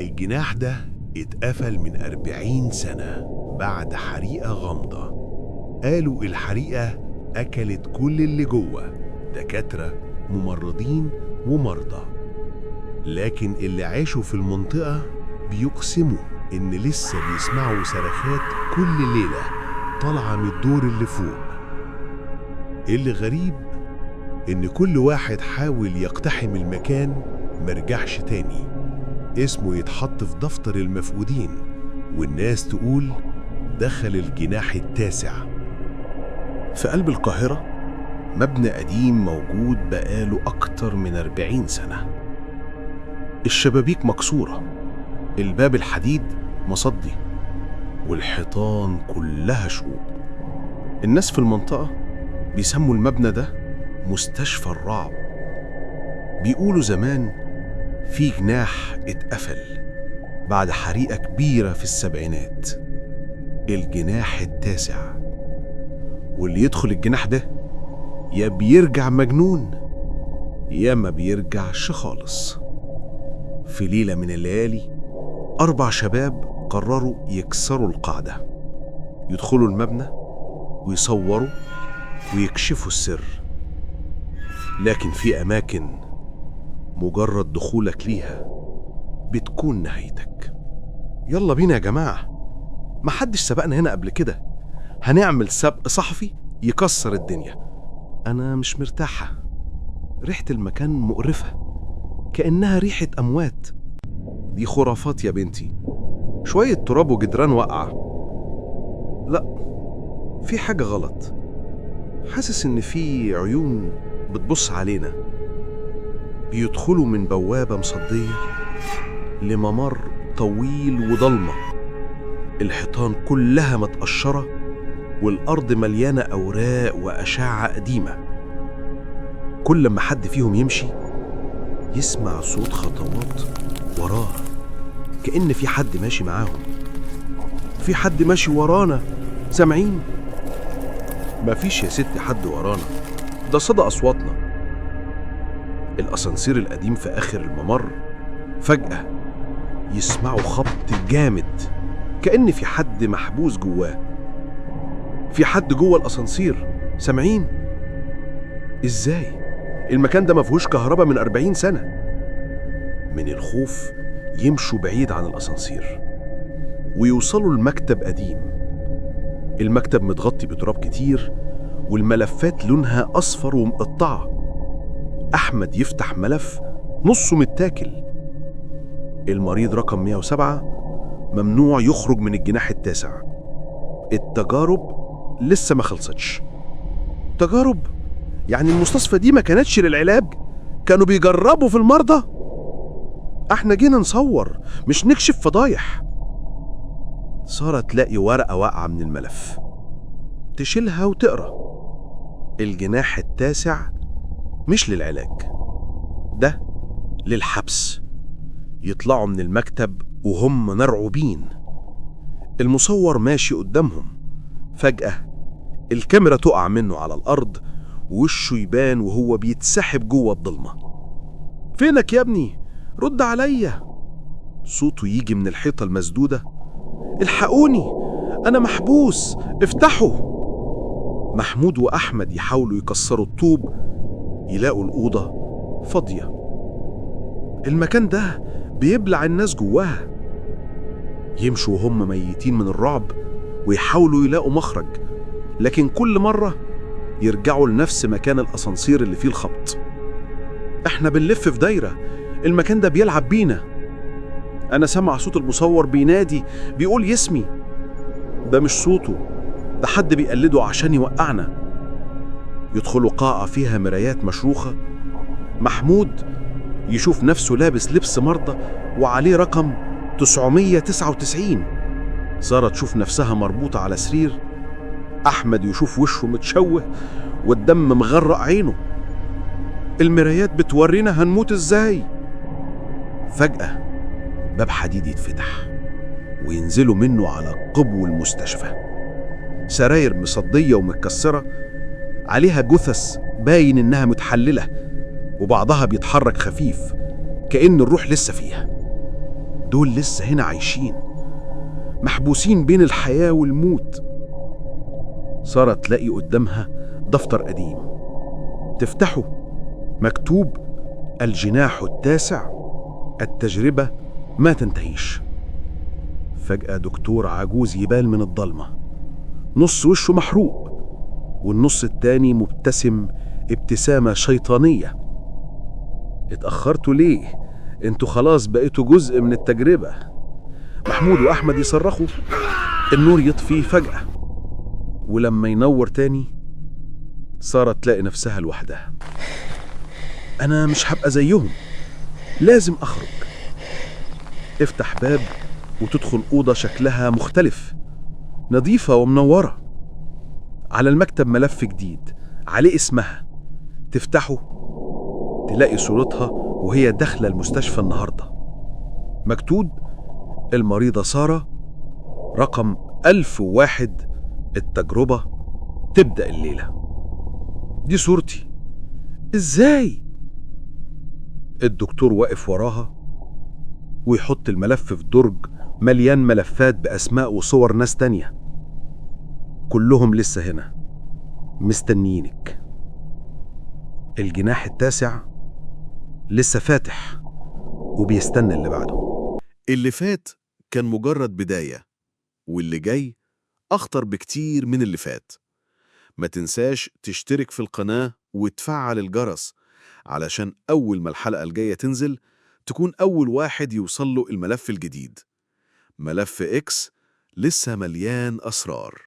الجناح ده اتقفل من 40 سنة بعد حريقة غامضة. قالوا الحريقة أكلت كل اللي جوه، دكاترة، ممرضين ومرضى. لكن اللي عاشوا في المنطقة بيقسموا إن لسه بيسمعوا صرخات كل ليلة طالعة من الدور اللي فوق. اللي غريب إن كل واحد حاول يقتحم المكان مرجعش تاني، اسمه يتحط في دفتر المفقودين والناس تقول دخل الجناح التاسع. في قلب القاهرة مبنى قديم موجود بقاله أكتر من 40 سنة. الشبابيك مكسورة، الباب الحديد مصدي، والحيطان كلها شقوق. الناس في المنطقة بيسموا المبنى ده مستشفى الرعب. بيقولوا زمان في جناح اتقفل بعد حريقة كبيرة في السبعينات، الجناح التاسع. واللي يدخل الجناح ده يا بيرجع مجنون يا ما بيرجعش خالص. في ليلة من الليالي 4 شباب قرروا يكسروا القاعدة، يدخلوا المبنى ويصوروا ويكشفوا السر. لكن في أماكن مجرد دخولك ليها بتكون نهايتك. يلا بينا يا جماعة، محدش سبقنا هنا قبل كده، هنعمل سبق صحفي يكسر الدنيا. أنا مش مرتاحة، ريحة المكان مقرفة كأنها ريحة أموات. دي خرافات يا بنتي، شوية تراب وجدران واقعة. لا، في حاجة غلط، حاسس إن في عيون بتبص علينا. بيدخلوا من بوابة مصدية لممر طويل وضلمة، الحيطان كلها متقشرة والأرض مليانة أوراق وأشعة قديمة. كل ما حد فيهم يمشي يسمع صوت خطوات وراه، كأن في حد ماشي معاهم. في حد ماشي ورانا، سامعين؟ مفيش يا ستي حد ورانا، ده صدى أصواتنا. الأسانسير القديم في آخر الممر، فجأة يسمعوا خبط جامد كأن في حد محبوس جواه. في حد جوه الأسانسير، سامعين؟ إزاي؟ المكان ده مفيهوش كهرباء من 40 سنة. من الخوف يمشوا بعيد عن الأسانسير ويوصلوا لمكتب قديم. المكتب متغطي بتراب كتير والملفات لونها أصفر ومقطعة. أحمد يفتح ملف نصه متاكل. المريض رقم 107 ممنوع يخرج من الجناح التاسع، التجارب لسه ما خلصتش. تجارب؟ يعني المستشفى دي ما كانتش للعلاج، كانوا بيجربوا في المرضى. احنا جينا نصور مش نكشف فضايح. سارة تلاقي ورقة واقعة من الملف، تشيلها وتقرأ. الجناح التاسع مش للعلاج، ده للحبس. يطلعوا من المكتب وهم مرعوبين. المصور ماشي قدامهم، فجأة الكاميرا تقع منه على الأرض ووشه يبان وهو بيتسحب جوه الضلمة. فينك يا ابني؟ رد عليا. صوته يجي من الحيطة المسدودة، الحقوني أنا محبوس، افتحوا. محمود وأحمد يحاولوا يكسروا الطوب، يلاقوا الأوضة فاضية. المكان ده بيبلع الناس جواها. يمشوا وهم ميتين من الرعب ويحاولوا يلاقوا مخرج، لكن كل مرة يرجعوا لنفس مكان الأسانسير اللي فيه الخبط. احنا بنلف في دايرة، المكان ده بيلعب بينا. أنا سامع صوت المصور بينادي، بيقول يسمي. ده مش صوته، ده حد بيقلده عشان يوقعنا. يدخلوا قاعة فيها مرايات مشروخة. محمود يشوف نفسه لابس لبس مرضى وعليه رقم 999. سارة تشوف نفسها مربوطة على سرير. أحمد يشوف وشه متشوه والدم مغرق عينه. المرايات بتورينا هنموت إزاي. فجأة باب حديد يتفتح وينزلوا منه على قبو المستشفى. سراير مصدية ومتكسرة عليها جثث باين إنها متحللة، وبعضها بيتحرك خفيف كأن الروح لسه فيها. دول لسه هنا عايشين، محبوسين بين الحياة والموت. سارة تلاقي قدامها دفتر قديم، تفتحه، مكتوب الجناح التاسع، التجربة ما تنتهيش. فجأة دكتور عجوز يبان من الضلمة، نص وشه محروق والنص التاني مبتسم ابتسامة شيطانية. اتأخرتوا ليه؟ انتوا خلاص بقيتوا جزء من التجربة. محمود وأحمد يصرخوا، النور يطفي فجأة، ولما ينور تاني سارة تلاقي نفسها لوحدها. أنا مش هبقى زيهم، لازم أخرج. افتح باب وتدخل أوضة شكلها مختلف، نظيفة ومنورة. على المكتب ملف جديد عليه اسمها، تفتحه تلاقي صورتها وهي داخلة المستشفى النهاردة. مكتوب المريضة سارة رقم 1001، التجربة تبدأ الليلة. دي صورتي ازاي؟ الدكتور واقف وراها ويحط الملف في درج مليان ملفات بأسماء وصور ناس تانية، كلهم لسه هنا مستنيينك. الجناح التاسع لسه فاتح وبيستنى اللي بعده. اللي فات كان مجرد بداية، واللي جاي أخطر بكتير من اللي فات. ما تنساش تشترك في القناة وتفعل الجرس علشان أول ما الحلقة الجاية تنزل تكون أول واحد يوصل له الملف الجديد. ملف إكس لسه مليان أسرار.